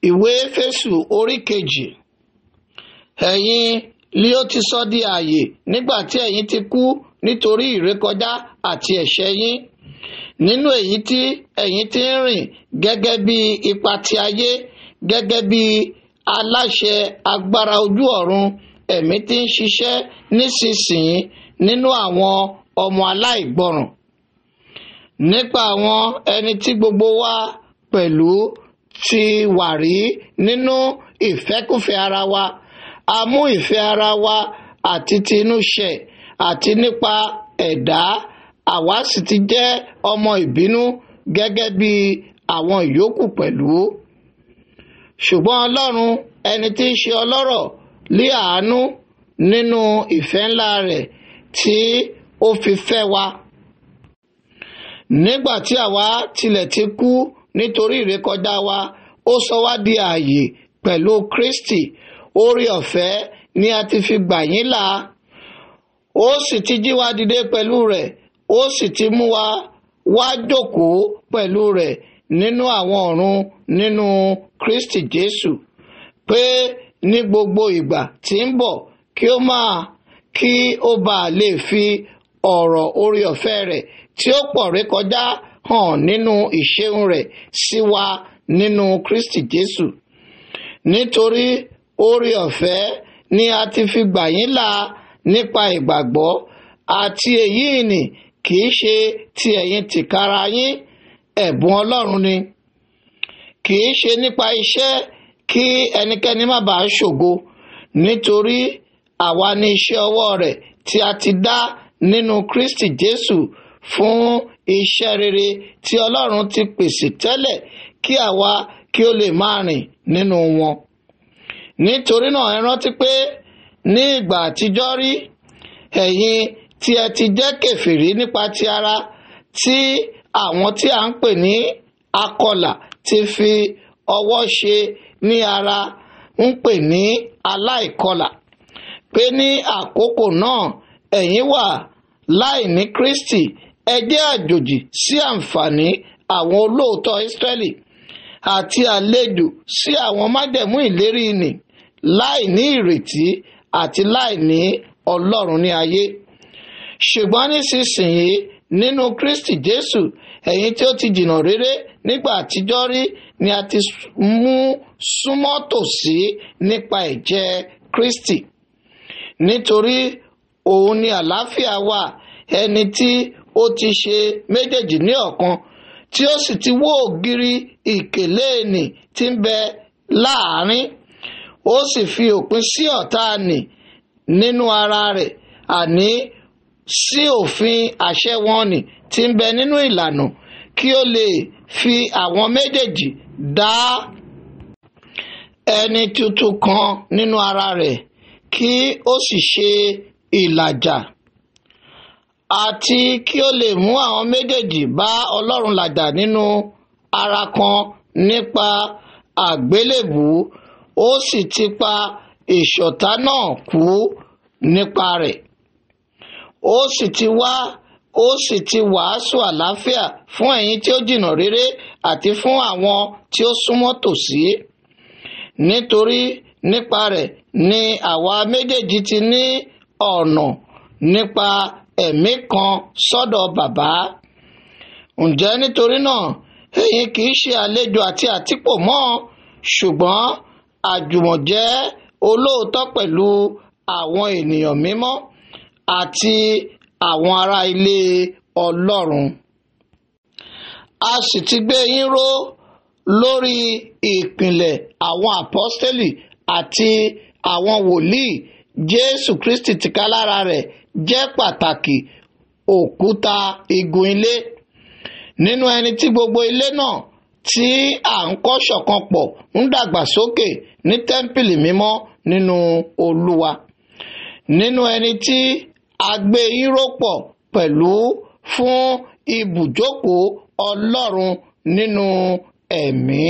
Ìwé Éfésù orí 2. Ẹ̀yin li ó ti sọ di ààyè nígbà tí ẹ̀yin ti kú nítorí ìrékọjá àti ẹ̀ṣẹ̀ yín, nínú èyí tí ẹ̀yin ti ń rìn gẹ́gẹ́ bí ipa ti ayé, gẹ́gẹ́ bí aláṣẹ agbára ojú ọ̀run, ẹ̀mí tí ń ṣiṣẹ́ nísinsìnyí nínú àwọn ọmọ aláìgbọràn. Nípa àwọn ẹni tí gbogbo wa pẹ̀lú ti wà rí nínú ìfẹ́kúfẹ̀ẹ́ ara wa, a mú ìfẹ́ ara wa àti ti inú ṣẹ, àti nípa ẹ̀dá àwa sì ti jẹ́ ọmọ ìbínú gẹ́gẹ́ bí àwọn ìyókù pẹ̀lú. Ṣùgbọ́n Ọlọ́run, ẹni tí ń ṣe ọlọ́rọ̀ lé àánú nínú ìfẹ́ ńlá rẹ̀ tí ó fi fẹ́ wa. Nígbà tí àwa tilẹ̀ ti kú nítorí ìrékọjá wa, ó sọ wá di ààyè pẹ̀lú Kristi. Oore ọ̀fẹ́ ni a ti fi gbà yín là. Ó sì ti jí wa dìde pẹ̀lú rẹ̀, ó sì ti mú wa wá jókòó pẹ̀lú rẹ̀ nínú àwọn ọ̀run nínú Kristi Jésù, pé ní gbogbo ìgbà tí ń bọ̀ kí ó bá lè fi ọ̀rọ̀ oore ọ̀fẹ́ rẹ̀ tí ó pọ̀ rékọjá hàn nínú ìṣeun rẹ̀ sí wa nínú Kristi Jésù. Nítorí oore ọ̀fẹ́ ni a ti fi gbà yín là nípa ìgbàgbọ́, àti èyí nì kì í ṣe ti ẹ̀yin tìkára yín, ẹ̀bùn Ọlọ́run ni. Kì í ṣe nípa iṣẹ́ kí ẹnikẹ́ni má bàa ṣògo, nítorí àwa ni iṣẹ́ ọwọ́ rẹ̀ tí a ti dá nínú Kristi Jésù fún iṣẹ́ rere tí Ọlọ́run ti pèsè tẹ́lẹ̀ kí àwa kí ó lè máa rìn nínú wọn. Nítorí náà ẹ rántí pé ní ìgbà àtijọ́ rí, ẹ̀yin tí ẹ ti jẹ́ kèfèrí nípa ti ara, tí àwọn tí a ń pè ní akọlà ti fi ọwọ́ ṣe ní ara ń pè ní aláìkọlà, pé ní àkókò náà ẹ̀yin wà láì ní Kristi, ẹ jẹ́ àjòjì sí àǹfààní àwọn olóòótọ́ Ísírẹ́lì àti àlejò sí àwọn májẹ̀mú ìlérí nì, láì ní ìrètí àti láì ní Ọlọ́run ní ayé. Ṣùgbọ́n nísinsìnyí nínú Kristi Jésù, ẹ̀yin tí ó ti jìnnà réré nígbà àtijọ́ rí ni a ti mú súnmọ́ tòsí nípa ẹ̀jẹ̀ Kristi. Nítorí òun ni àlàáfíà wa, ẹni tí ó ti ṣe méjèèjì ní ọ̀kan, tí ó sì ti wó ògiri ìkélé nì tí ń bẹ láàárín, ó sì fi òpin sí ọ̀tá nì nínú ara rẹ̀, àní sí òfin àṣẹ wọn nì tí ń bẹ nínú ìlànà, kí ó lè fi àwọn méjèèjì dá ẹni tuntun kan nínú ara rẹ̀, kí ó sì ṣe ìlàjà, àti kí ó lè mú àwọn méjèèjì bá Ọlọ́run làjà nínú ara kan nípa àgbélébùú, ó sì ti pa ìṣọ̀tá náà kú nípa rẹ̀. Ó sì ti wá, ó sì ti wàásù àlàáfíà fún ẹ̀yin tí ó jìnnà réré àti fún àwọn tí ó súnmọ́ tòsí. Nítorí nípa rẹ̀ ni àwa méjèèjì ti ní ọ̀nà nípa ẹ̀mí kan sọ́dọ̀ Bàbá. Ǹjẹ́ nítorí náà ẹ̀yin kì í ṣe àlejò àti àtìpó mọ́, ṣùgbọ́n àjùmọ̀jẹ́ olóòótọ́ pẹ̀lú àwọn ènìyàn mímọ́ àti àwọn ará ilé Ọlọ́run. A sì ti gbé yín ró lórí ìpìlẹ̀ àwọn àpọ́stélì àti àwọn wòlíì. Jésù Kristi tìkálára rẹ̀ jẹ́ pàtàkì òkúta igun ilé, nínú ẹni tí gbogbo ilé náà tí à ń kọ́ ṣọ̀kan pọ̀ ń dàgbàsókè ní tẹ́ḿpìlì mímọ́ nínú Olúwa, nínú ẹni tí a gbé yín ró pọ̀ pẹ̀lú fún ibùjókòó Ọlọ́run nínú ẹ̀mí.